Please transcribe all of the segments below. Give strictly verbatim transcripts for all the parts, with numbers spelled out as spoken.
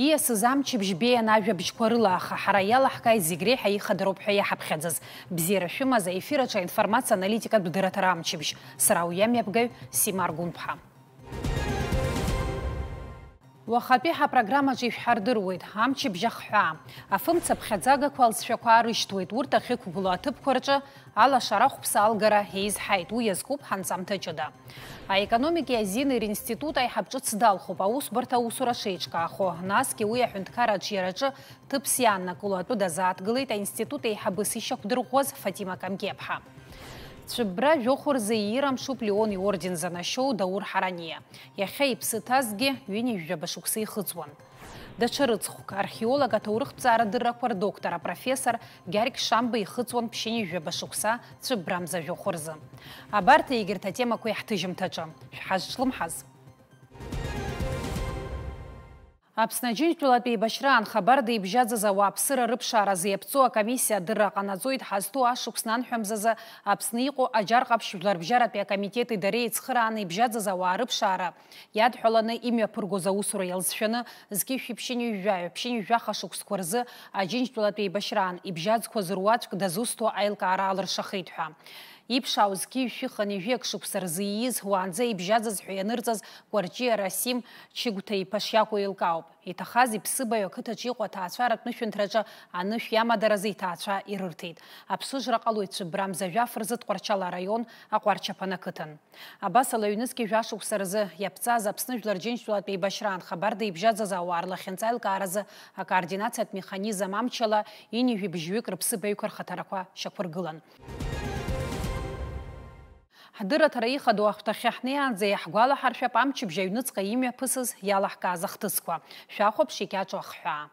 Ииасыз амчыбжь беиан ажәабжьқәа рыла, аха ҳара иалаҳкааит зегь реиҳа ихадароуп ҳәа иаҳаԥхьаӡаз. Бзиара шәымаз, аефир аҿы аинформациа аналитикатә дырраҭара амчыбжь. Сара уиамҩаԥгаҩ Сима Аргәынԥҳа. Уахатәи ҳапрограммаҿы ишәҳардыруеит, амчыбжь ахҳәаа. Афымца ԥхьаӡагақәа алҵшәақәа аарышьҭуеит, урҭ ахьықәгылоу аҭыԥқәа рҿы алашара ахәԥса алгара еизҳаит, уи иазкуп ҳанҵамҭа ҷыда. Аекономикеи азинеи ринститут аиҳаб ҿыц далхуп, аусбарҭа аусура шеиҿкаахо, насгьы уи аҳәынҭқарра аҿиараҿы ҭыԥс иааннакыло атәы дазааҭгылеит аинститут еиҳабыс ишьақәдырӷәӷәаз Фатима Камгеиаԥҳа. Цәыббра жәохә рзы иира мшуп Леон иорден занашьоу Даур Ҳараниа. Иахьа иԥсы ҭазгьы ҩынҩажәаба шықәса ихыҵуан. Даҽа рыцхәк, археолог, аҭоурыхҭҵаара дыррақәа рдоктор, апрофессор Гьаргь Шамба ихыҵуан ԥшьынҩажәаба шықәса цәыббрамза жәохә рзы. Абарҭ егьырҭ атемақәа иаҳҭыжьымҭаҿы. Шәҳазҿлымҳаз. Аԥсны Аџьынџьтәылатә еибашьраан хабарда ибжьаӡыз ауааԥсыра рыԥшааразы иаԥҵоу акомиссиа адырра ҟанаҵоит ҳазҭоу ашықәс нанҳәамзазы Аԥсны иҟоу Аџьар Ҟаԥшь Жәларбжьаратәи акомитети дареи еицхырааны ибжьаӡыз ауаа рыԥшаара иадҳәаланы имҩаԥыргоз аусура иалзшәаны зқьи жәшәи ԥшьынҩажәи жәаҩа, ԥшьынҩажәи жәаха шықәсқәа рзы Аџьынџьтәылатә еибашьраан ибжьаӡқәаз руаӡәк дазусҭоу аилкаара алыршахеит ҳәа. Иԥшаау зқьи жәшәи хынҩажәи акы шықәса рзы ииз, уаанӡа ибжьаӡыз ҳәа ианырҵаз Кәарҷиа Расим Чыгәҭа-иԥа шиакәу еилкаауп. Иҭахаз иԥсыбаҩ ақыҭаҿы иҟоу аҭаацәаратә нышәынҭраҿы анышә иамадаразы иҭаацәа ирырҭеит. Аԥсыжра ҟалоит Цәыббрамза жәаф рзы Тҟәарчал араион Аҟәарчаԥан ақыҭан. Абас ала ҩнызқьи жәа шықәса рзы иаԥҵаз Аԥсны Жәлар Џьынџьтәылатә еибашьраан хабарда ибжьаӡыз ауаа рлахьынҵа аилкааразы акоординациатә механизм амчала ҩынҩажәи бжьҩык рыԥсыбаҩқәа рхаҭарақәа шьақәыргылан. Ҳдырраҭара ихадоу ахәҭахьы ҳнеиаанӡа иаҳгәалаҳаршәап амчыбжь аҩныҵҟа имҩаԥысыз иалаҳкааз ахҭысқәа. Шәахәаԥш икьаҿу ахҳәаа.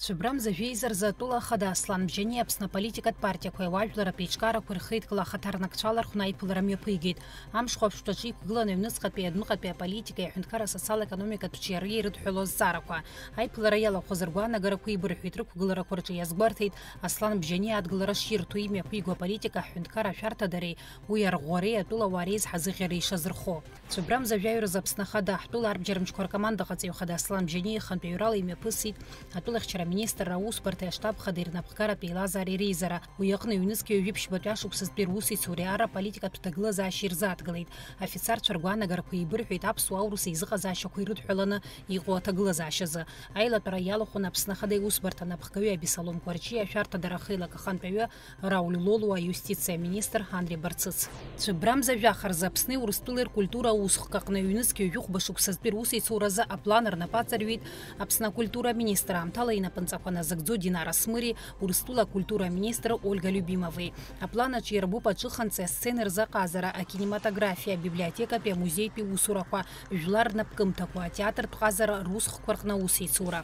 Цәыббрамза жәеиза рзы атәыла ахада Аслан Бжьаниа Аԥсны аполитикатә партиақәеи ауаажәларратә еиҿкаарақәеи рхеидкыла ахаҭарнакцәала рхәны аиԥылара мҩаԥигеит. Амш хәаԥшьтәаҿы иқәгылан аҩныҵҟатәи адәныҟатәи аполитикеи аҳәынҭқарра асоциал-економикатә ҿиареи ирыдҳәалоу азҵаарақәа. Аиԥылара иалахәыз ргәаанагарақәа еибырҳәеит, рықәгыларақәа рҿы иазгәарҭеит Аслан Бжьаниа адгылара ширҭо имҩаԥиго аполитика аҳәынҭқарра ашәарҭадареи уи арӷәӷәареи атәылауаа реизҳазыӷьара ишазырхо. Цәыббрамза жәаҩа рзы Аԥсны Ахада, ҳтәыла арбџьармчқәа ркоманда ҟаҵаҩ хада Аслан Бжьаниа ихантәаҩрала имҩаԥысит атәылахьчара аминистрра аусбарҭеи аштаб хадеи рнапхгаратә еилазаареи реизара. Уи аҟны ҩнызқьи ҩажәи ԥшьбатәи ашықәсазтәи русеицуреи арра аполитикатә ҭагылазаашьа ирзааҭгылеит. Афицарцәа ргәаанагарақәа еибырҳәеит аԥсуа-аурыс еизыҟазаашьақәа ирыдҳәаланы иҟоу аҭагылазаашьазы. Аилатәара иалахәын Аԥсны Ахада иусбарҭа анапхгаҩы Абисалом Кәарҷиа, ашәарҭадара ахеилак ахантәаҩы Рауль Лолуа, аиустициа аминистр Андри Барцыц. Цәыббрамза жәаха рзы Аԥсни Урыстәылеи ркультура аусхк аҟны ҩнызқьи ҩажәи хәба шықәсазтәи русеицуразы аплан рнапы аҵарҩит Аԥсны акультура аминистр аамҭала инапынҵақәа назыгӡо Динара Смыри, Урыстәыла акультура аминистр Ольга Любимовеи. Аплан аҿы иарбуп аҿыханҵеи асценеи рзы аҟазара, акинематографиа, абиблиотекатәи, амузеитәи усурақәа, жәлар рнапкымҭақәа, атеатртә ҟазара русхқәа рҟны аусеицура.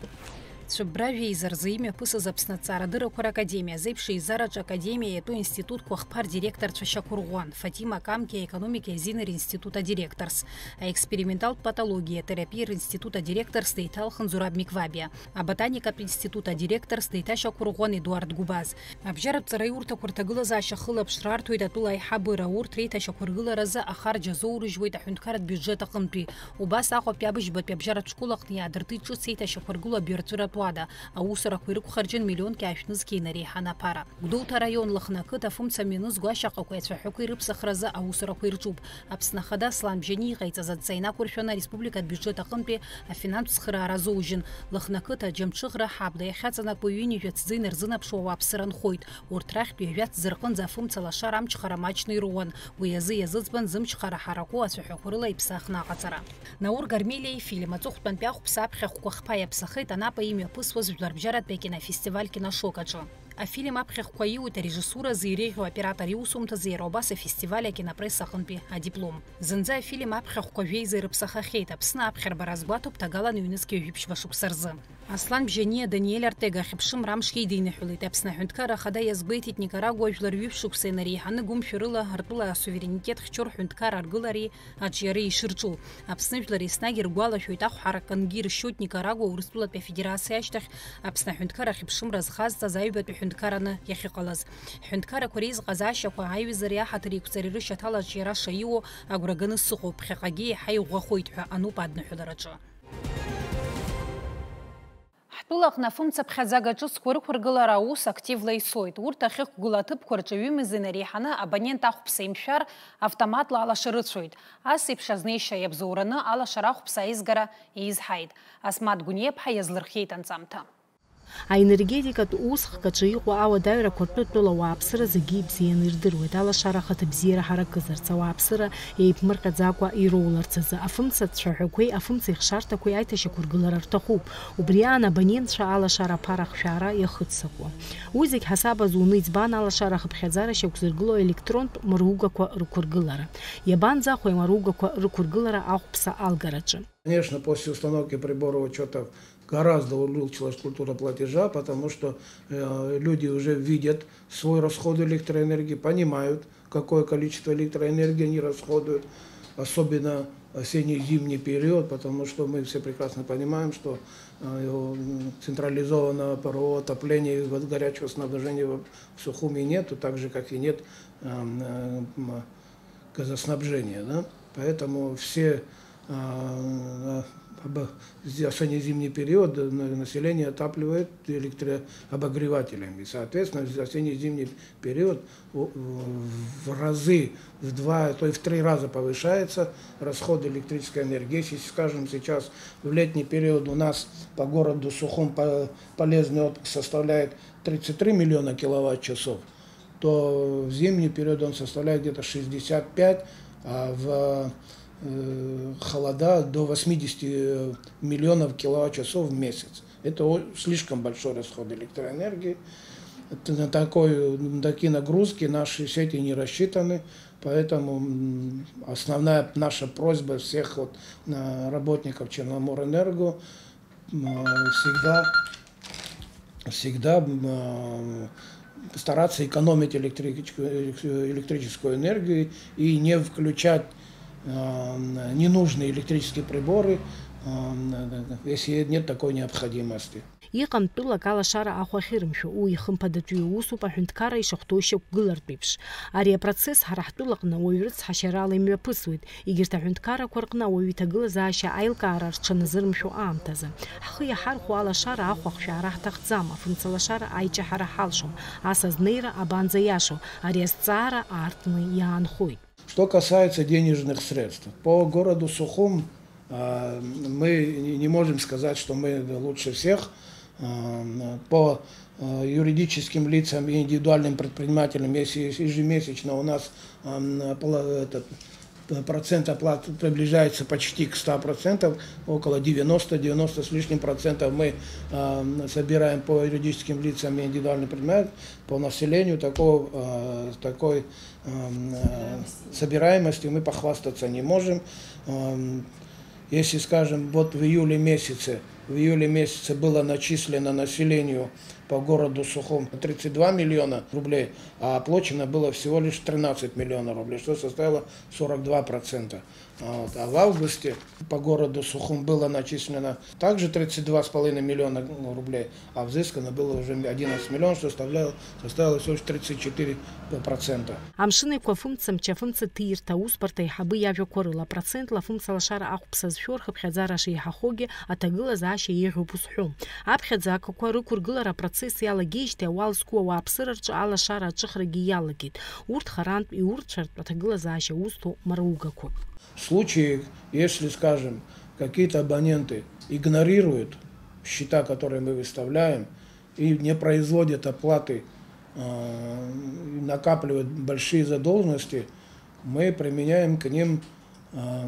Цәыббра жәеиза рзы имҩаԥысыз Аԥсны аҭҵаарадыррақәа ракадемиа, азеиԥш еизараҿы академиа иатәу институтқәа хԥа рдиректорцәа шьақәырӷәӷәан, Фатима Камгиа аекономикеи азинеи ринститут адиректорс, аексперименталтә патологиа терапиа ринститут адиректорс деиҭалхын Зураб Миквабиа, аботаникатә институт адиректорс деиҭашьақәырӷәӷәан Едуард Гәыбаз. Абжьаратә ҵараиурҭақәа рҭагылазаашьа хылаԥшра арҭоит атәыла аиҳабыра, урҭ реиҭашьақәыргыларазы ахарџь азоурыжьуеит аҳәынҭқарратә биуџьет аҟынтәи. Убас Аҟәатәи абыжьбатәи абжьаратә школ аҟны иаадыртит ҿыц еиҭашьақәыргылоу абиуарҵәыратә уада, аусурақәа ирықәхарџьын миллионки ааи шәнызқьи инареиҳаны аԥара. Гәдоуҭа араион Лыхны ақыҭа Фымца мҩанызго ашьаҟақәеи ацәаҳәақәеи рыԥсахразы аусурақәа ирҿуп. Аԥсны Ахада Аслан Бжьаниа иҟаиҵаз адҵа инақәыршәаны ареспубликатә биуџьет аҟынтәи афинанстә цхыраара азоужьын. Лыхны ақыҭа, Џьамҽыхра, Ҳабла иахьаҵанакуа ҩынҩажәа ҭӡы инарзынаԥшуа ауааԥсыра нхоит. Урҭ рахьтә ҩажәа ҭӡы рҟынӡа афымца лашара амчхара маҷны ируан. Уи азы иазыӡбан зымчхара ҳараку ацәаҳәақәа рыла иԥсахны аҟаҵара. Наур Гармелиа ифильм аҵыхәтәантәи ахәԥса аԥхьахәқәа хԥа иаԥсахеит Анапа имҩаԥысуаз Жәларбжьаратәи акинофестиваль Киношок аҿы. Афильм аԥхьахәқәа иуит арежиссуразы иреиӷьу аоператор иусумҭазы, иара убас афестиваль акинопресса аҟынтәи адиплом. Зынӡа афильм аԥхьахәқәа жәеиза ирыԥсахахьеит, Аԥсны аԥхьарбара азгәаҭоуп Тагалан ҩнызқьи ҩажәи ԥшьба шықәса рзы. Аслан Бжьаниа Даниель Артега ахьыԥшымра амш еидиныҳәалеит. Аԥсны Аҳәынҭқарра Ахада иазгәеиҭеит Никарагуа жәлар ҩышә шықәса инареиҳаны гәымшәарыла ртәыла асуверенитет хьчо рҳәынҭқарра аргылареи аҿиареи ишырҿу. Аԥсны жәлар еснагь иргәалашәоит, ахә ҳаракынгьы иршьоит Никарагуа Урыстәылатәи Афедерациа ашьҭахь Аԥсны аҳәынҭқарра ахьыԥшымра зхазҵаз аҩбатәи ҳәынҭқарраны иахьыҟалаз. Ҳҳәынҭқаррақәа реизҟазаашьақәа аиҩызареи аҳаҭыри еиқәҵареи рышьаҭалаҿиара шаиуоу агәра ганы сыҟоуп, ԥхьаҟагьы еиҳа иӷәӷәахоит ҳәа Ануп адныҳәалараҿы. Тәылаҟны афымцаԥхьаӡага ҿыцқәа рықәыргылара аус активла ицоит. Урҭ ахьықәгылоу аҭыԥқәа рҿы ҩымзи инареиҳаны абонент ахәԥса имшәар, автоматла алаша рыцәоит. Ас еиԥш азнеишьа иабзоураны алашара ахәԥса аизгара еизҳаит. Асмаҭ Гәыниеԥҳа иазлырхиеит анҵамҭа. Аенергетикатә усхк аҿы иҟоу ауадаҩрақәа ртәы тәыла ауааԥсыра зегьы ибзианы ирдыруеит, алашара ахаҭабзиара ҳаракызарц, ауааԥсыра еиԥмырҟьаӡакәа ироуларц азы афымца цәаҳәақәеи афымца ихшарҭақәеи аиҭашьақәыргылара рҭахуп. Убри аан абонентцәа алашара аԥара ахшәаара иахыццакуа. Уи зегь ҳасаб азуны иӡбан алашара ахыԥхьаӡара шьақәзыргыло електронтә маругақәа рықәыргылара. Иабанӡахәеи маругақәа рықәыргылара ахәԥса алгараҿы? Конечно, после установки прибора учета гораздо улучшилась культура платежа, потому что, э, люди уже видят свой расход электроэнергии, понимают, какое количество электроэнергии они расходуют, особенно осенне-зимний период, потому что мы все прекрасно понимаем, что, э, м, централизованного парового отопления и вот горячего снабжения в, в Сухуми нету, так же, как и нет, эм, э, м, газоснабжения, да? Поэтому все, а, об-, зи-, осенне-зимний период на-, население отапливает электрообогревателями. Соответственно, в осенне-зимний период у-, в разы, в два, а то и в три раза повышается расход электрической энергии. Если, скажем, сейчас в летний период у нас по городу Сухум по-, полезный отпуск составляет тридцать три миллиона киловатт-часов, то в зимний период он составляет где-то шестьдесят пять, а в, э, холода до восьмидесяти миллионов киловатт-часов в месяц. Это о-, слишком большой расход электроэнергии. Это на такой, на такие нагрузки наши сети не рассчитаны, поэтому, м, основная наша просьба всех вот, э, работников Черноморэнерго, м, всегда, всегда, м, стараться экономить электрическую, электрическую энергию и не включать, м, ненужные электрические приборы, м, если нет такой необходимости. Иҟан тәылак алашара ахә ахьырымшәо, уи ихымԥадатәиу усуп аҳәынҭқарра ишахәҭоу шьақәгылартә еиԥш. Ари апроцесс ҳара ҳтәылаҟны уаҩ рыцҳашьарала имҩаԥысуеит, егьырҭ аҳәынҭқаррақәа рҟны ауаҩы иҭагылазаашьа аилкаара рҽаназырымшәо аамҭазы. Ҳхы иаҳархәо алашара ахә ахшәаара ҳҭахӡам, афымцалашара аиҷаҳара ҳалшом, ас азнеира абанӡа иашоу, ари азҵаара аартны иаанхоит. Что касается денежных средств, по городу Сухум, а, мы не можем сказать, что мы лучше всех. А, по, а, юридическим лицам и индивидуальным предпринимателям, если ежемесячно у нас, ам, пола-, этот, п-, процент оплат приближается почти к ста процентов, около девяносто, девяносто с лишним процентов мы, ам, собираем по юридическим лицам и индивидуальным предпринимателям, по населению такого, а, такой, ам, э, собираемостью мы похвастаться не можем. Ам, если, скажем, вот в июле месяце, в июле месяце было начислено населению по городу Сухум тридцать два миллиона рублей, а оплачено было всего лишь тринадцать миллионов рублей, что составило сорок два процента. А вот, а в августе по городу Сухум было начислено также тридцать два с половиной миллиона рублей, а взыскано было уже одиннадцать миллионов, что составляло, составило всего лишь тридцать четыре процента. Амшын Еиқәа афымца, мчы афымца ҭиирҭа аусбарҭа аиҳабы иажәақәа рыла, процентла афымца лашара ахәԥса зшәо рхыԥхьаӡара шеиҳахогьы аҭагылазаашьа еиӷьуп узҳәом. Аԥхьаӡа ақақәа рықәыргылара апроцесс иалагеижьҭеи ауал зқәу ауааԥсыра рҿы алашара аҿыхрагьы иалагеит. Урҭ харантә иурцәартә аҭагылазаашьа узҭо маругақәоуп. В случае, если, скажем, какие-то абоненты игнорируют счета, которые мы выставляем, и не производят оплаты, а, и накапливают большие задолженности, мы применяем к ним, а,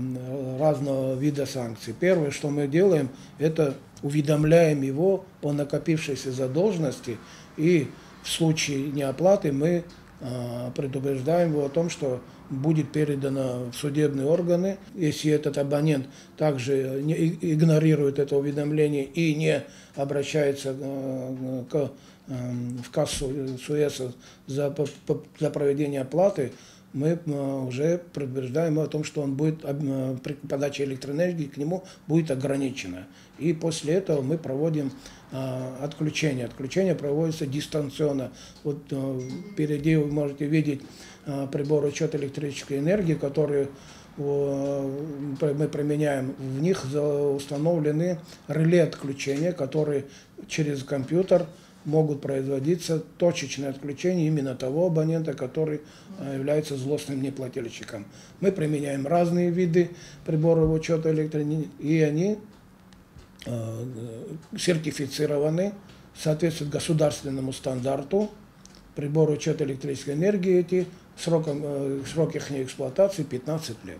разного вида санкций. Первое, что мы делаем, это уведомляем его о накопившейся задолженности, и в случае неоплаты мы, а, предупреждаем его о том, что будет передано в судебные органы. Если этот абонент также не, и-, игнорирует это уведомление и не обращается, э, к, эм, в кассу, э, СУЭСа за п-, п-, за проведение оплаты, мы, э, уже предупреждаем его о том, что он будет об-, э, при подаче электроэнергии к нему будет ограничено. И после этого мы проводим, э, отключение. Отключение проводится дистанционно. Вот, э, впереди вы можете видеть, э, прибор учета электрической энергии, который О, пр-, мы применяем, в них за-, установлены реле отключения, которые через компьютер могут производиться точечные отключения именно того абонента, который, э, является злостным неплательщиком. Мы применяем разные виды приборов учета электроэнергии, и они, э, сертифицированы, соответствуют государственному стандарту. Приборы учета электрической энергии эти, сроком, э, срок их эксплуатации пятнадцать лет.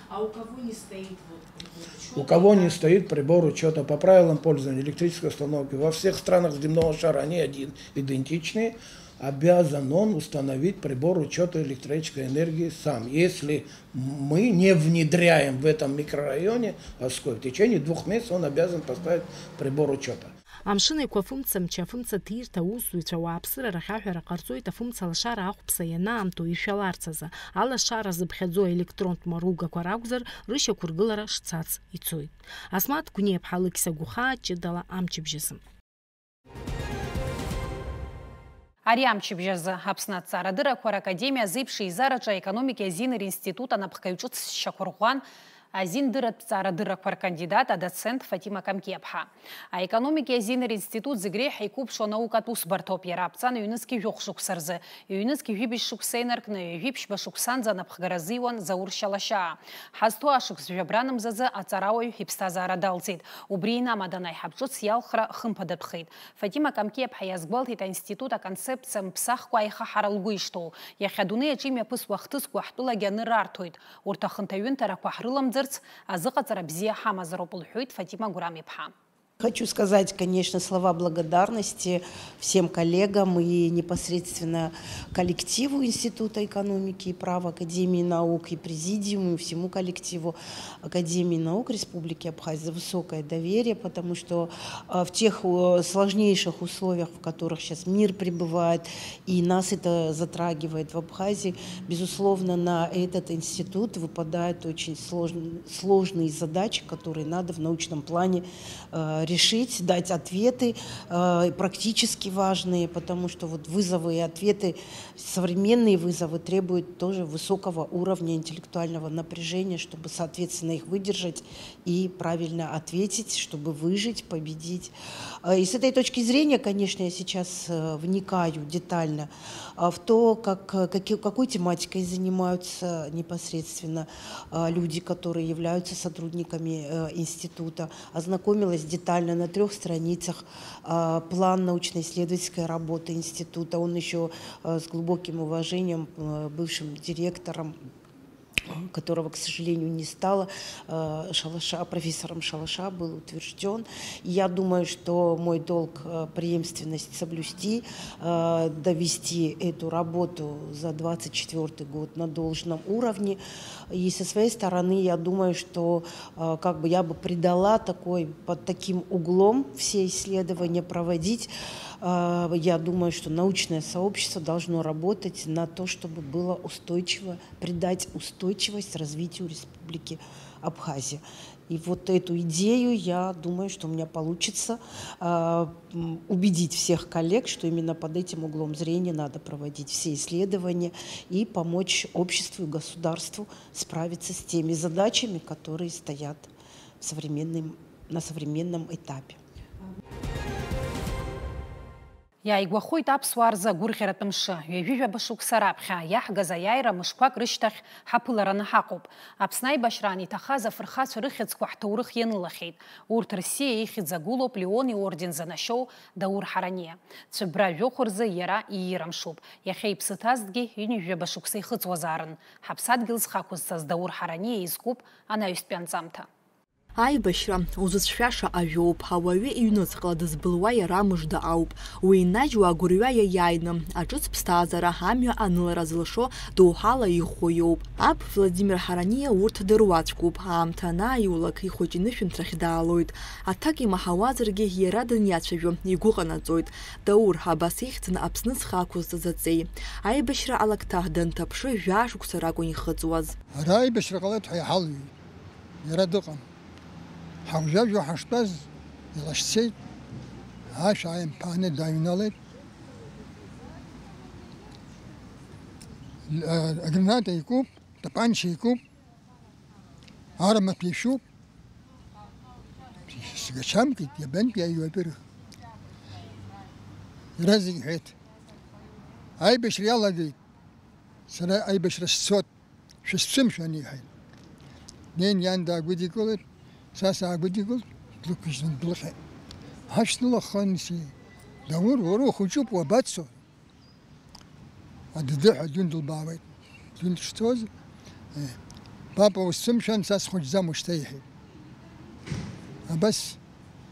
А у кого не стоит вот прибор учета? У кого не стоит прибор учета по правилам пользования электрической установки, во всех странах земного шара они один, идентичны, обязан он установить прибор учета электрической энергии сам. Если мы не внедряем в этом микрорайоне, а в течение двух месяцев он обязан поставить прибор учета. Амшын Еиқәа афымца, мчы афымца ҭирҭа аусзуҩцәа ауааԥсыра рахь аҳәара ҟарҵоит, афымца алашара ахәԥса ианаамҭоу ишәаларц азы. Алашара зыԥхьаӡо електронтә маругақәа ракәзар, рышьақәыргылара шцац ицоит. Асмаҭ Гәниаԥҳа, Алықьса Гәыхаа, ҷыдала амчыбжь азы. Ари амчыбжь азы Аԥсны Аҭҵаарадыррақәа ракадемиа азеиԥш еизараҿы аекономикеи азинеи ринститут анапхгаҩ ҿыц шьақәырӷәӷәан, азиндырратә ҭҵаарадыррақәа ркандидат, адоцент Фатима Камкиаԥҳа. Аекономикеи азинеи ринститут зегь реиҳа иқәыԥшу анаукатә усбарҭоуп. Иара аԥҵан ҩнызқьи жәохә шықәса рзы, ҩнызқьи жәибжь шықәса инаркны, ҩажәи ԥшьба шықәсанӡа анапхгара азиуан Заур Шьалашьаа. Ҳазҭоу ашықәс жәабранамзазы аҵарауаҩ иԥсҭазаара далҵит. Убри инамаданы аиҳаб ҿыц иалхра хымԥадатәхеит. Фатима Камкиаԥҳа иазгәалҭеит, аинститут аконцепциа мԥсахкәа аихаҳара лгәы ишҭоу. Иахьа адунеи аҿы имҩаԥысуа ахҭысқәа ҳтәылагьы анырра арҭоит. Урҭ ахынҭаҩынҭарақәа ҳрыламӡырц азыҟаҵара бзиа ҳамазароуп, лҳәоит Фатима Гәрамиаԥҳа. Хочу сказать, конечно, слова благодарности всем коллегам и непосредственно коллективу Института экономики и права Академии наук, и президиуму, и всему коллективу Академии наук Республики Абхазия за высокое доверие, потому что, а, в тех, э, сложнейших условиях, в которых сейчас мир пребывает, и нас это затрагивает в Абхазии, безусловно, на этот институт выпадают очень сложн-, сложные задачи, которые надо в научном плане, э, решить, дать ответы, э, практически важные, потому что вот вызовы и ответы, современные вызовы требуют тоже высокого уровня интеллектуального напряжения, чтобы, соответственно, их выдержать и правильно ответить, чтобы выжить, победить. Э, и с этой точки зрения, конечно, я сейчас, э, вникаю детально, а, в то, как, э, каки-, какой тематикой занимаются непосредственно, а, люди, которые являются сотрудниками, э, института. Ознакомилась детально на трёх страницах, а, план научно-исследовательской работы института. Он ещё, э, с глубоким уважением, э, бывшим директором, которого, к сожалению, не стало, э, Шалаша, профессором Шалаша был утверждён. И я думаю, что мой долг, э, преемственность соблюсти, э, довести эту работу за двадцать четвёртый год на должном уровне. И со своей стороны, я думаю, что, э, как бы я бы придала такой, под таким углом все исследования проводить. Э, я думаю, что научное сообщество должно работать на то, чтобы было устойчиво придать устойчивость развитию Республики Абхазия. И вот эту идею, я думаю, что у меня получится, а, м, убедить всех коллег, что именно под этим углом зрения надо проводить все исследования и помочь обществу и государству справиться с теми задачами, которые стоят в современном, на современном этапе. Иааигәахоит аԥсуаа рзы агәырӷьаратә мшы. Ҩажәи жәаба шықәса раԥхьа иаҳгаз аиааира мышқәак рышьҭахь ҳаԥылараны ҳаҟоуп. Аԥсны аибашьраан иҭахаз афырхацәа рыхьӡқәа ҳҭоурых ианылахьеит. Урҭ рсиа ихьӡ агәылоуп Леон иорден занашьоу Даур Ҳараниа. Цәыббра жәохә рзы иара иирамшуп. Иахьа иԥсы ҭазҭгьы ҩынҩажәаба шықәса ихыҵуазаарын. Ҳаԥсадгьыл зхы ақәызҵаз Даур Ҳараниа изкуп анаҩстәи анҵамҭа. Аибашьра узыцәшәаша ажәоуп, ауаҩы иҩнуҵҟала дызбылуа иара мыжда ауп. Уи инаџьуа агәырҩа иаиааины, аҿыц ԥсҭазаара, амҩа анылара зылшо доуҳала иӷәӷәоу иоуп. Аб Владимир Ҳараниа урҭ дыруаӡәкуп, аамҭа анааиулак ихәыҷны шәынҭрахь даалоит. Аҭак имаҳауазаргьы иара даниацәажәо игәы ҟанаҵоит. Даур, абас ихьӡын Аԥсны зхы ақәызҵаз аҵеи. Аибашьра алакҭа данҭаԥшы жәаа шықәса ракәын ихыҵуаз. Ара аибашьра ҟалеит ҳәа иҳалҩит. Иара дыҟам. Ҳагәжәажәо ҳаштәаз илашьцеит, ашә ааимԥааны дааҩналеит. Аграната икуп, тапанча икуп, Армаҭ ишәуп, сгачамкит, иабантәи аиуаҩ. Иара зегь иҳәеит. Аибашьра иалагеит, сара аибашьра сцот, шәысцәымшәан, иҳәеит. Днеин иан даагәыдикылеит, са саагәыдикылт, длықәыжьны длыхьеит. Ҳашьҭылаххын, си, Даур, уара ухәыҷуп, уабацо? Адыдыҳәа дин дылбаауеит. Дин дышцоз, э, папа, усцәымшәан, са схәыҷӡам ушьҭа, иҳәеит. Абас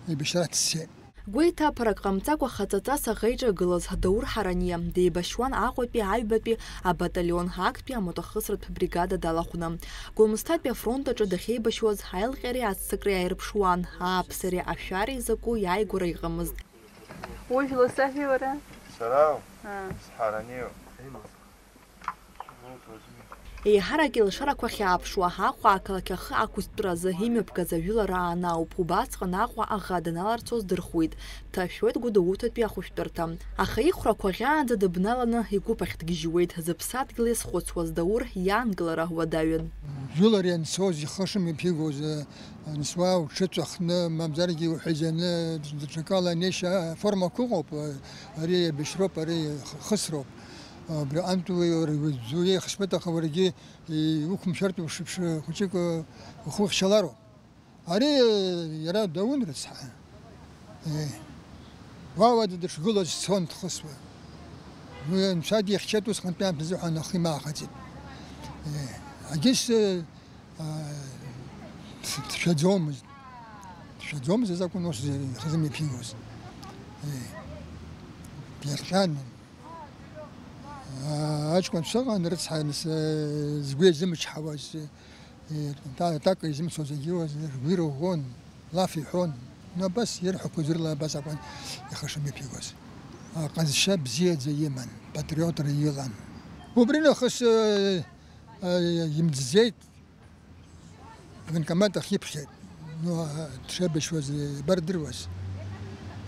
еибашьра дцеит. Гәеиҭаԥарак ҟамҵакәа хаҵаҵас аӷа иҿагылаз Даур Ҳараниа деибашьуан Аҟәатәи аҩбатәи абаталион актәи амотохысратә бригада далахәны. Гәымсҭатәи афронт аҿы дахьеибашьуаз аилҟьареи аццакреи ааирԥшуан, ааԥсареи ашәареи закәу иааигәара иҟамызт. Ужәла саҳәи уара? Сара? Аа. Сҳараниу. Еиҳарак илшарақәа ахьааԥшуа, Аҟәа ақалақь ахы ақәызтәразы имҩаԥгаз ажәылара аанаауп. Убасҟан Аҟәа аӷа даналарцо здырхуеит. Дҭашәоит Гәдоуҭатәи ахәышәтәырҭа. Аха ихәрақәа ӷьаанӡа дыбналаны игәыԥ ахь дгьежьуеит. Зыԥсадгьыл иазхәыцуаз Даур иаангылара уадаҩын. Жәылар ианцоз, ихы шымҩаԥигоз, анцәа уҽыҵәахны, мамзаргьы уҳәазаны, даҽакала анеишьа аформақәа ыҟоуп, ари еибашьроуп, ари хысроуп. Абри антәи уара уаҩ еихсмыт, аха уаргьы иуқәымшәартә ушыԥшы хәыҷык ухухьчалароуп. Ари иара Даур рыцҳа. Уа уаҵәы дышгылаз дцон дхысуа. Уи анцәа дихьчеит усҟантәи аамҭазы ҳәа нахимаахаҵеит. Агьыс, а, дшәаӡомызт. Дшәаӡомызт азакәын ус ихазымҩаԥигоз. Дирҟьан. Аҷкәын дшыҟан, рыцҳа, нас, згәы иазымычҳауаз, атака изымцоз зегьы уаз, ргәы ирӷәӷәон, лаф иҳәон. Ну, абас ирҳәақәоз рыла абас акәын ихы шымҩаԥигоз. Аҟазшьа бзиаӡа иман, патриотра илан. Убри нахыс, э, э, имӡӡеит. Авоенкомат ахь иԥхьеит. Ну, а, дшеибашьуаз, э, ибардыруаз.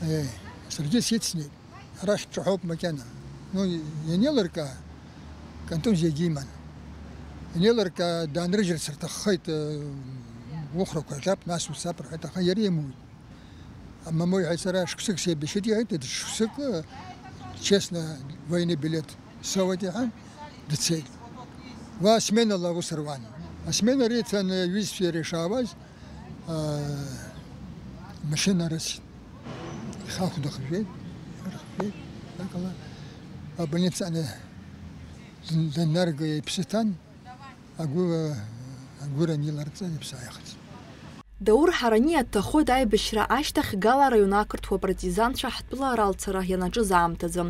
Э, саргьы сицнеит. Арахь дҿаҳәоуп макьана. Ну, ианеилыркаа, контузиагьы иман. Ианеилыркаа, даанрыжьырц рҭаххеит, э, ухәрақәа ӷьап, нас уцап рҳәеит, аха иара имуит. Мамоу иҳәеит, сара шықәсык сеибашьит, иҳәеит, шықәсык, э, честно, военный билет соуеит, иҳәан, дцеит. Уа сменала аус руан. Асмена риҭан, э, ҩызцәа иара ишаауаз, аа, машьына рыцәт. Ихахәда хжәеит, рхжәеит, акала абольницаҟны даннарга иԥсы ҭан, агәы-, агәыран иларҵан иԥсы ааихыҵ. Даур Ҳараниа дҭахоит аибашьра ашьҭахь Гала араион ақырҭуа партизанцәа ҳтәыла ралцара ианаҿыз аамҭазы.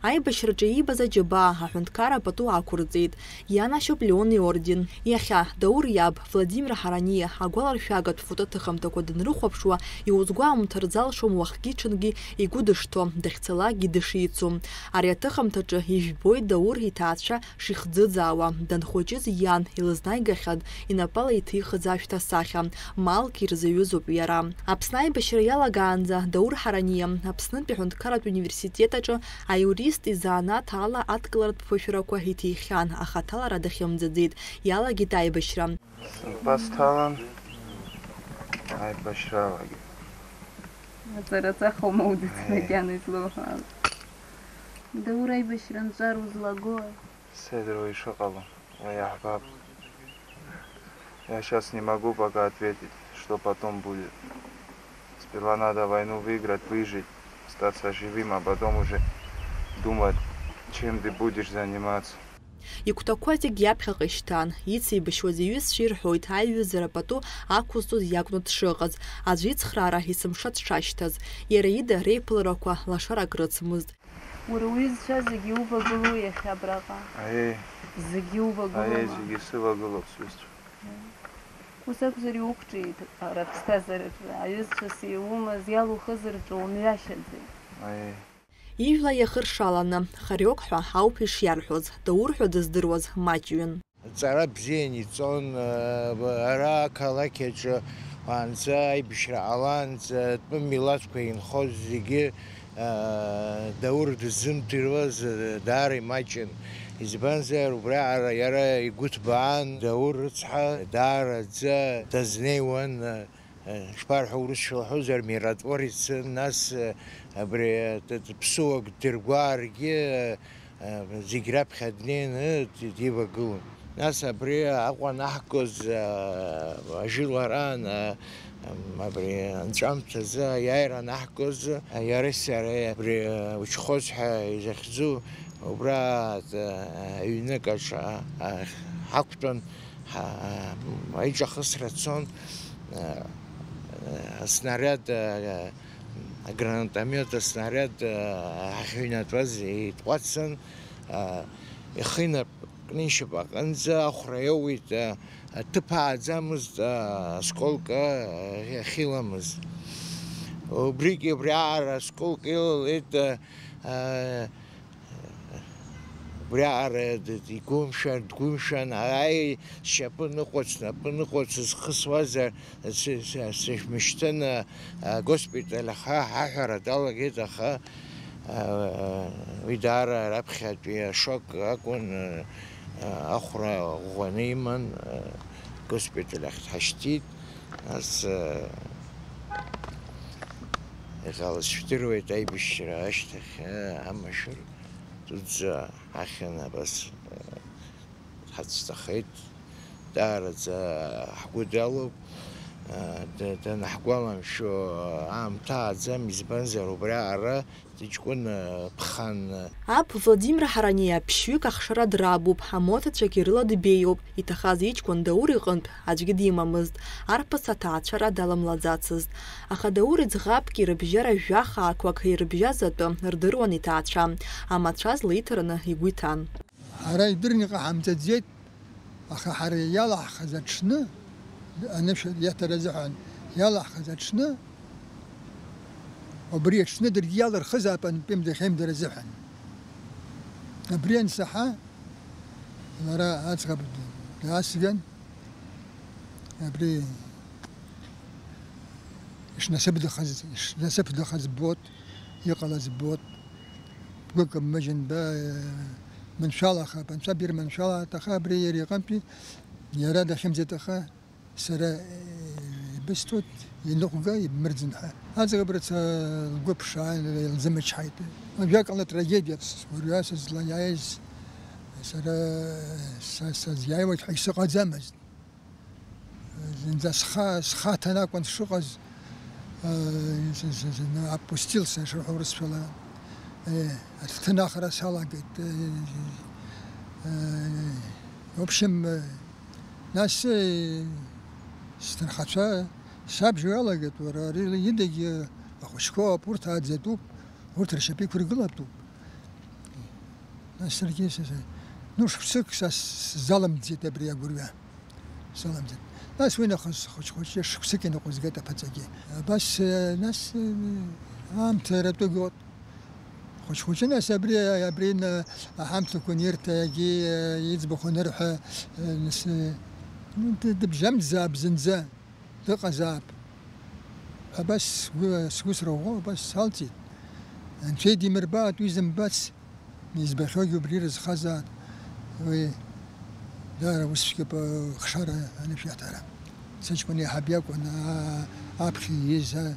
Аибашьраҿы иибаз аџьабаа, аҳәынҭқарра пату ақәырҵеит. Ианашьоуп Леон иорден. Иахьа, Даур иаб, Владимир Ҳараниа, агәаларшәагатә фотоҭыхымҭақәа данрыхәаԥшуа, иузгәамҭар залшом уахгьы-ҽынгьы игәы дышҭо, дахьцалакгьы дышицу. Ари аҭыхымҭаҿы ижәбоит Даур иҭаацәа шихӡыӡаауа, данхәыҷыз иан илызнагахьан инапала иҭихыз ашәҭ асахьа, малк ирзаҩызоуп иара. Аԥсны аибашьра иалагаанӡа Даур Ҳараниа Аԥснытәи аҳәынҭқарратә университет аҿы аиурист изанааҭ ала адкыларатә ԥышәарақәа иҭиххьан, аха аҭалара дахьымӡаӡеит, иалагеит аибашьра. Сынтәа сҭалан, аибашьра алагеит. Аҵараҵаха умоудыц, Аиеи. Макьана излоуҳәаз. Даур, аибашьра нҵәар узлагои? Седроу ишыҟало, уи иаҳбап. Я сейчас не могу пока ответить, что потом будет. Сперва надо войну выиграть, выжить, остаться живым, а потом уже думать, чем ты будешь заниматься. Игәҭакқәа зегь иаԥхьаҟа ишьҭан. Ицеибашьуаз иҩызцәа ирҳәоит, аиҩызара пату ақәызҵоз иакәны дшыҟаз, аӡә ицхраара есымша дшашьҭаз. Иара ида реиԥыларақәа лашарак рыцмызт. Уара уҩызцәа зегьы иувагылоу иахьа абраҟа? Аиеи. Зегьы иувагылоума? Аиеи, зегьы сывагылоуп сҩызцәа. Ус акәзар, иуқәҿиеит ара аԥсҭазаараҿы, аҩызцәас иумаз иалухызар ҿумҩашьаӡеи? Аиеи. Ижәла иахыршаланы, хариок ҳәа ауп ишиарҳәоз, Даур ҳәа дыздыруаз маҷҩын. Ҵара бзиан иҵон, ара ақалақь аҿы уаанӡа аибашьра ҟалаанӡа атәым милаҭқәа инхоз зегьы, Даур дыззымдыруаз, э, даара имаҷын. Избанзар, убри аҟара иара игәы ҭбаан, Даур рыцҳа даараӡа дазнеиуан, э, э, ишԥарҳәо, урысшәа лҳәозар, миротворецын, нас, э, абри, э, д-, д-, ԥсуак ддыргәааргьы, э, э, зегь раԥхьа днеины ди-, дивагылон. Нас абри Аҟәа анаҳгоз, э, ажәылараан, э, м, абри анҵәамҭазы аиааира анаҳгоз, иареи сареи абри, э, учхоз ҳәа изахьӡу убра, э, ҩнык аҿы, э, ҳақәтәан, ҳа-, аиҿахысра цон, э, э, аснариад, э, агранатомет аснариад, э, ҳахьыҩнатәаз итҟәацын, э, ихы инаркны ишьапаҟынӡа ахәра иоуит, э, аҭыԥ ааӡамызт, э, осколка, э, ахьиламыз. Убригьы убри аара осколка илалеит, э, э, Убри аҟара д-, д-, игәымшәан, дгәымшәан, ааи, сшьапы ныҟәоит, снапы ныҟәоит, сызхысуазар, сы-, сы-, сышәмышьҭын, а, агоспиталь аха, аҳәара далагеит, аха, а, уи даара раԥхьатәи ашок акәын, а, ахәра ӷәӷәаны иман, а, агоспиталь ахь дҳашьҭит, нас, а, иҟалаз жәдыруеит, аибашьра ашьҭахь, а, амашәыр дуӡӡа Ахьын абас, э, ҳацәҭахеит, даараӡа ҳгәы далоуп, э, да-, данаҳгәаламшәо аамҭа ааӡам, избанзар убри аҟара дыҷкәын, э, ԥхан. Аб Владимир Ҳараниа ԥшьҩык ахшара драбуп, амоҭацәагьы рыла дбеиоуп, иҭахаз иҷкәын Даур иҟынтә аӡәгьы димамызт, арԥыс аҭаацәара даламлаӡацызт. Аха Даур иӡӷабгьы рыбжьара жәаха ақәак ирыбжьаз атәы рдыруан иҭаацәа, амацәаз лиҭараны игәы иҭан. Ҳара идырны иҟаҳамҵаӡеит, аха ҳара иалаҳхыз аҽны, анышә иаҭара азыҳәан иалаҳхыз аҽны, убри аҽны даргьы иалырхызаап анпемдахьемдара азыҳәан. Абри ансаҳа, лара аӡӷаб даасган, абри ишнасыԥдахаз, ишнасыԥдахаз збот, иҟалаз збот. Гәык мыжьын ба, э, маншәалахап, анцәа бир маншәалаат, аха абри иара иҟынтәи иара дахьымӡеит, аха сара, э, ибысҭоит, иныҟәга, ибмырӡын ҳәа. Аӡӷабраца лгәы ԥшааин, илзымычҳаит. Ажәакала, трагедиак сгәырҩа сызлаиааиз, сара, са, сазиааиуеит ҳәа исыҟаӡамызт. Зынӡа сха-, схаҭан акәын сшыҟаз, э, с-, с-, с-, опустился, шырҳәо урысшәала, э, аҭҭын ахра салагеит, э, э, в общем, э, нас, э, сҭынхацәа сабжьо иалагеит, уара, ари идагьы ахәыҷқәоуп, урҭ ааӡатәуп, урҭ ршьапы иқәыргылатәуп. Нас саргьы са, са, ну, шықәсык са сзаламӡеит абри агәырҩа. Саламӡеит. Нас уи нахыс хәыҷ-хәыҷы шықәсык иныҟәызгеит аԥаҵагьы. Абас, э, нас, э, аамҭа иратәы гылт. Хәыҷ-хәыҷы нас абри, абри н-, аҳамҭақәа нирҭагьы, э, иӡбахә анырҳәа, э, нас, э, ну, д-, дыбжьамӡаап зынӡа. Дыҟазаап. Абас сгәы, сгәы сырӷәӷәо, абас салҵит. Анцәа идимырбааит уи зымбац, избахьоугьы убри рызхазаап. Уи даара усцәгьоуп, ахшара анышә иаҭара. Сыҷкәын еиҳаб иакәын, аа, аԥхьа ииз, а,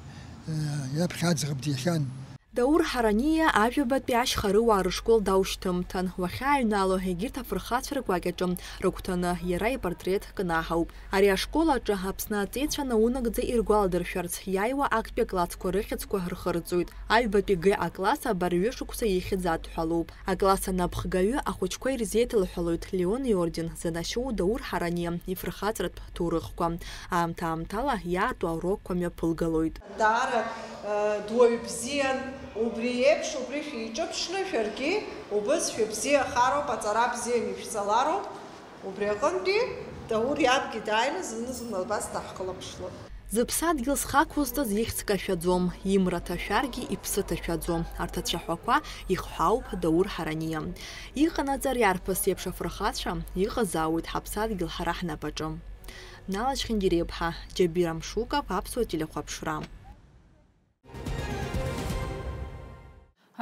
иаԥхьа аӡӷаб диахьан. Даур Ҳараниа ажәабатәи ашьхарыуаа рышкол даушьҭымҭан, уахьааҩнало егьырҭ афырхацәа ргәакьаҿы рыгәҭаны иара ипортрет кнаҳауп. Ари ашкол аҿы Аԥсны аҵеицәа наунагӡа иргәаладыршәарц иааиуа актәи аклассқәа рыхьӡқәа рхырҵоит. Аҩбатәи Г акласс абар ҩышықәса ихьӡ адҳәалоуп. Акласс анапхгаҩы ахәыҷқәа ирзеиҭалҳәалоит Леон иорден занашьоу Даур Ҳараниа ифырхаҵаратә ҭоурыхқәа. Аамҭа-аамҭала иаарту аурокқәа мҩаԥылгалоит. Даара, э, дуаҩ бзиан, убри еиԥш, убри шәиҿыԥшны шәаргьы убыс шәыбзиахароуп, аҵара бзиан ишәҵалароуп, убри аҟынтәи Даур иабгьы дааины зны-зынла абас даҳхылаԥшлап. Зыԥсадгьыл зхы ақәызҵаз ихьӡ кашәаӡом, имра ҭашәаргьы иԥсы ҭашәаӡом, арҭ ацәаҳәақәа ихҳәаауп Даур Ҳараниа. Иҟанаҵари арԥыс еиԥш афырхацәа, иҟазаауеит ҳаԥсадгьыл ҳара ҳнапаҿы. Нала Чхиндиреиԥҳа, Џьабир Амшуков, Аԥсуа телехәаԥшра.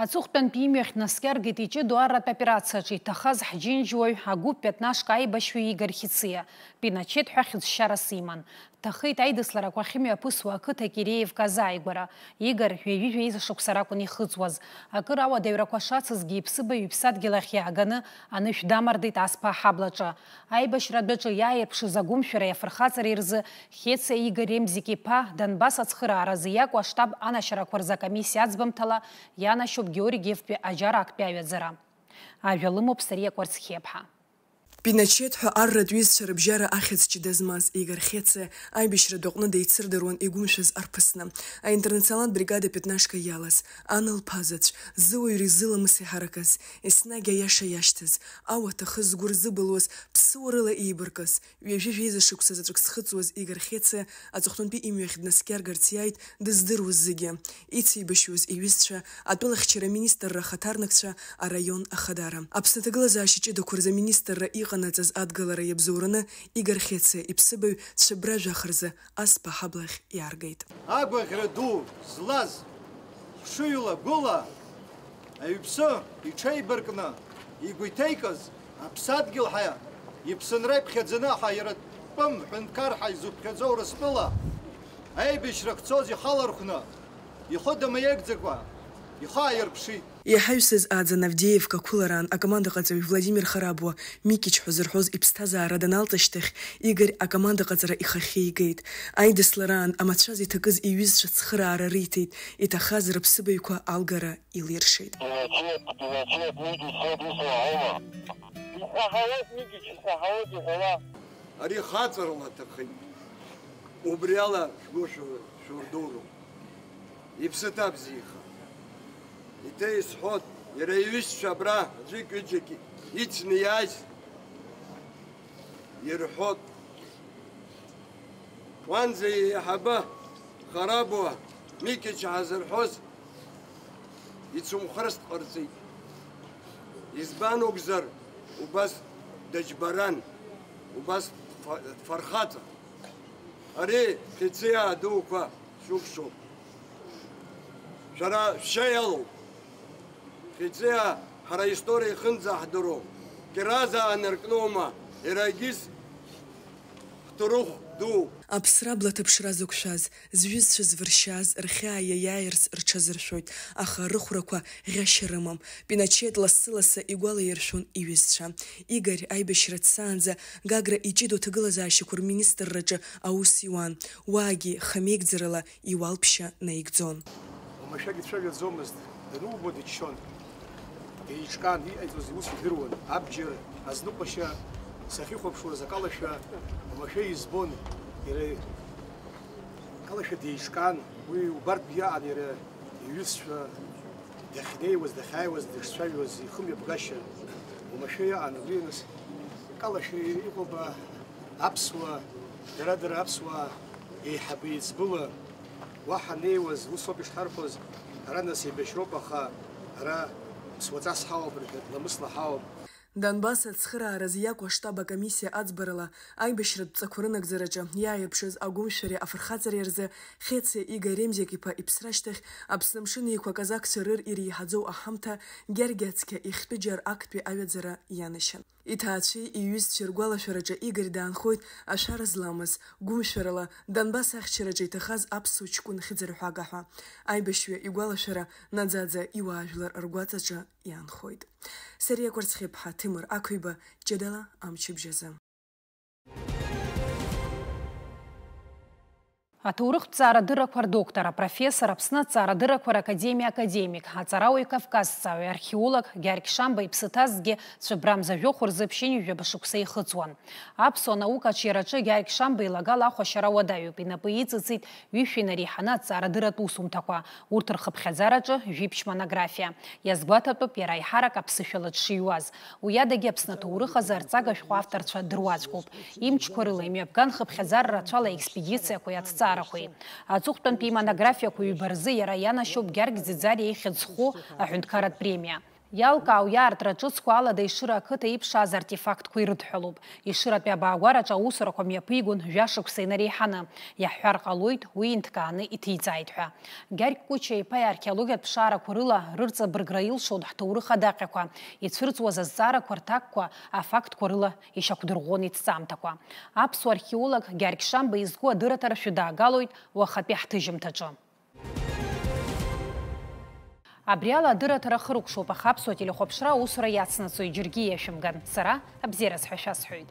Аҵыхәтәантәи имҩахь днаскьаргеит иҷыдоу арратә операциаҿы иҭахаз ҳџьынџьуаҩ, агәыԥ пятнашка аибашьҩы Игорь Хициа. Пиночет ҳәа хьыӡшьарас иман. Дҭахеит аидысларақәа ахьымҩаԥысуа ақыҭа Киреевка азааигәара. Игорь ҩажәи жәеиза шықәса ракәын ихыҵуаз. Акыр ауадаҩрақәа шацызгьы, иԥсыбаҩ иԥсадгьыл ахь иааганы анышә дамардеит Аспа аҳаблаҿы. Аибашьра адәаҿы иааирԥшыз агәымшәареи афырхаҵареи рзы Хециа Игорь Ремзик-иԥа Донбасс ацхырааразы иакәу аштаб анашьарақәа рзы акомиссиа аӡбамҭала ианашьоуп Георгиевтәи аџьар актәи аҩаӡара. Ажәа лымоуп Сариа Кәарцхиаԥҳа. Пиночет ҳәа арратә ҩызцәа рыбжьара ахьӡ ҷыда змаз Игорь Хециа аибашьратә аҟны деицырдыруан игәымшәаз арԥысны. Аинтернационалтә бригада пятнашка иалаз, ан лԥа заҵә, зыуаҩра изыламыс иҳаракыз, еснагь аиаша иашьҭаз, ауаҭах згәы рзыбылуаз, ԥсыуарыла еибаркыз, ҩажәи жәеиза шықәса заҵәык зхыҵуаз Игорь Хециа аҵыхәтәантәи имҩахь днаскьаргарц иааит дыздыруаз зегьы, ицеибашьуаз иҩызцәа, атәылахьчара аминистрра ахаҭарнакцәа, араион ахадара. Аԥсны аҭагылазаашьа ҷыдақәа рзы аминистрра иҟанаҵаз адгалара иабзоураны Игорь Хециа иԥсыбаҩ Цәыбра жәаха рзы Аспа аҳаблахь иааргеит. Агәаӷьра ду злаз, хшыҩла гәыла аҩԥсы иҽеибаркны игәы иҭеикыз, аԥсадгьыл ҳәа иԥсынра иԥхьаӡаны ҳаиртәым ҳәынҭқар ҳәа изыԥхьаӡоу Урыстәыла аибашьра ахьцоз ихалархәны, ихы дамаиагӡакәа ихы ааирԥшит. Иаҳаҩсыз аӡын Авдеевка ақәылараан акомандаҟаҵаҩ Владимир Харабуа Микич ҳәа зырҳәоз иԥсҭазаара даналҵ ашьҭахь, Игорь акомандаҟаҵара ихахьы игеит. Аидыслараан амацәаз иҭакыз иҩызцәа цхыраара риҭеит, иҭахаз рыԥсыбаҩқәа алгара илиршеит. Пилотет, пилотет, Микич, сыд ус уаҳаума? Исаҳауеит, Микич, исаҳауеит, иҳәала. Ари хаҵарала аҭахеит. Убри ала шәгәы шәу-, шәурдуроуп. Иԥсы ҭабзиха. Иҭеисҳәоит, иара иҩызцәа абра аӡәык-ҩыџьак ицны иааиз ирҳәоит. Уанӡа еиҳабы Харабуа Микич ҳазырҳәоз ицымхәрас дҟарҵеит. Избан акәзар, убас дыџьбаран, убас дфа-, дфархаҵа. Ари Хициа дуқәа шәыкәшоуп. Шәара шәшьа иалоуп. Хициа ҳара аисториа ихынӡаҳдыруам. Кьразаа ныркноума, иара егьыс ҳҭоурых ду. Аԥсра блаҭаԥшра зықәшәаз, зҩызцәа звыршьааз рхьаа иаиааирц рҽазыршәоит, аха рыхәрақәа ӷьашьа рымам. Пиночет лассы-лассы игәалаиршәон иҩызцәа. Игорь аибашьра дцаанӡа Гагра иҷыдоу аҭагылазаашьақәа рминистрраҿы аус иуан. Уаагьы хамеигӡарала иуалԥшьа наигӡон. Уамашәагь дцәажәаӡомызт, данубо дыччон. Деиҿкаан, иҟаиҵоз ус идыруан. Абџьар азныҟәашьа сахьихәаԥшуаз акалашәа уамашәа избон. Иара акалашәа деиҿкаан, уи убартә иаан иара иҩызцәа дахьнеиуаз, дахьааиуаз, дышцәажәоз ихымҩаԥгашьа уамашәа иаан, абри нас акалашәа иҟоуп. Аԥсуаа, дара-дара аԥсуаа еиҳабы еиҵбыла уа ҳанеиуаз, усоуп ишҳарҳәоз, ара нас еибашьроуп, аха ара ԥсуаҵас ҳауп рҳәеит, ламысла ҳауп. Донбасс ацхыраараз иакәу аштаб акомиссиа аӡбарала аибашьратә ҵақәа рынагӡараҿы иааирԥшыз агәымшәареи афырхаҵареи рзы Хециа Игорь Ремзик-иԥа иԥсра ашьҭахь Аԥсны Амшын Еиқәа аказакцәа рыр иреиҳаӡоу аҳамҭа Гьаргьа цқьа ихтәы џьар актәи аҩаӡара ианашьан. Иҭаацәеи иҩызцәеи ргәалашәараҿы Игорь даанхоит ашәара зламыз, гәымшәарала, Донбасс ахьчараҿы иҭахаз аԥсуа ҷкәын хьӡырҳәага ҳәа. Аибашьҩы игәалашәара наӡаӡа иуаажәлар ргәаҵаҿы иаанхоит. Сариа Кәарцхиаԥҳа, Ҭемыр Ақәиба, ҷыдала амчыбжь азы. Аҭоурыхтә ҵаарадыррақәа рдоктор, апрофессор, Аԥсны аҭҵаарадыррақәа ракадемиа академик, аҵарауаҩ кавказҵааҩ, археолог Гьаргь Шамба иԥсы ҭазҭгьы Цәыббра мза жәохә рзы ԥшьынҩажәаба шықәса ихыҵуан. Аԥсуа наукаҿиараҿы Гьаргь Шамба илагала ахәашьара уадаҩуп, инапы иҵыҵит ҩышәи нареиҳаны аҭҵаарадырратә усумҭақәа, урҭ рхыԥхьаӡараҿы жәиԥшь монографиа. Иазгәаҭатәуп иара аиҳарак аԥсышәала дшиҩуаз. Уи адагьы Аԥсны аҭоурых азы арҵага шәҟәы авторцәа дыруаӡәкуп. Имчқәа рыла имҩаԥган хыԥхьаӡара рацәала аекспедициақәеи аҭҵаарақәеи. Аҵыхәтәантәи имонографиақәа ҩба рзы иара ианашьоуп Гьаргь Ӡиӡариа ихьӡ зху аҳәынҭқарратә премиа. Иалкаау иаартра ҿыцқәа Алада Ешыра ақыҭа иԥшааз артефактқәа ирыдҳәалоуп. Ешыратәи абаагәараҿы аусурақәа мҩаԥигон жәа-шықәса инареиҳаны. Иаҳҳәар ҟалоит, уи инҭкааны иҭиҵааит ҳәа. Гьаргь Кәыча иԥа иархеологиатә ԥшаарақәа рыла рырҵабыргра илшон ҳҭоурых адаҟьақәа, ицәырҵуаз азҵаарақәа рҭакқәа афактқәа рыла ишьақәдырӷәӷәон иҭҵаамҭақәа. Аԥсуа археолог Гьаргь Шамба изку адырраҭара шәыдаагалоит уахатәи ҳҭыжьымҭаҿы. Абри ала адырраҭара хыркәшоуп, аха Аԥсуа телехәаԥшра аусура иацнаҵоит, џьаргьы иашәымган. Сара абзиараз ҳәа шәасҳәоит.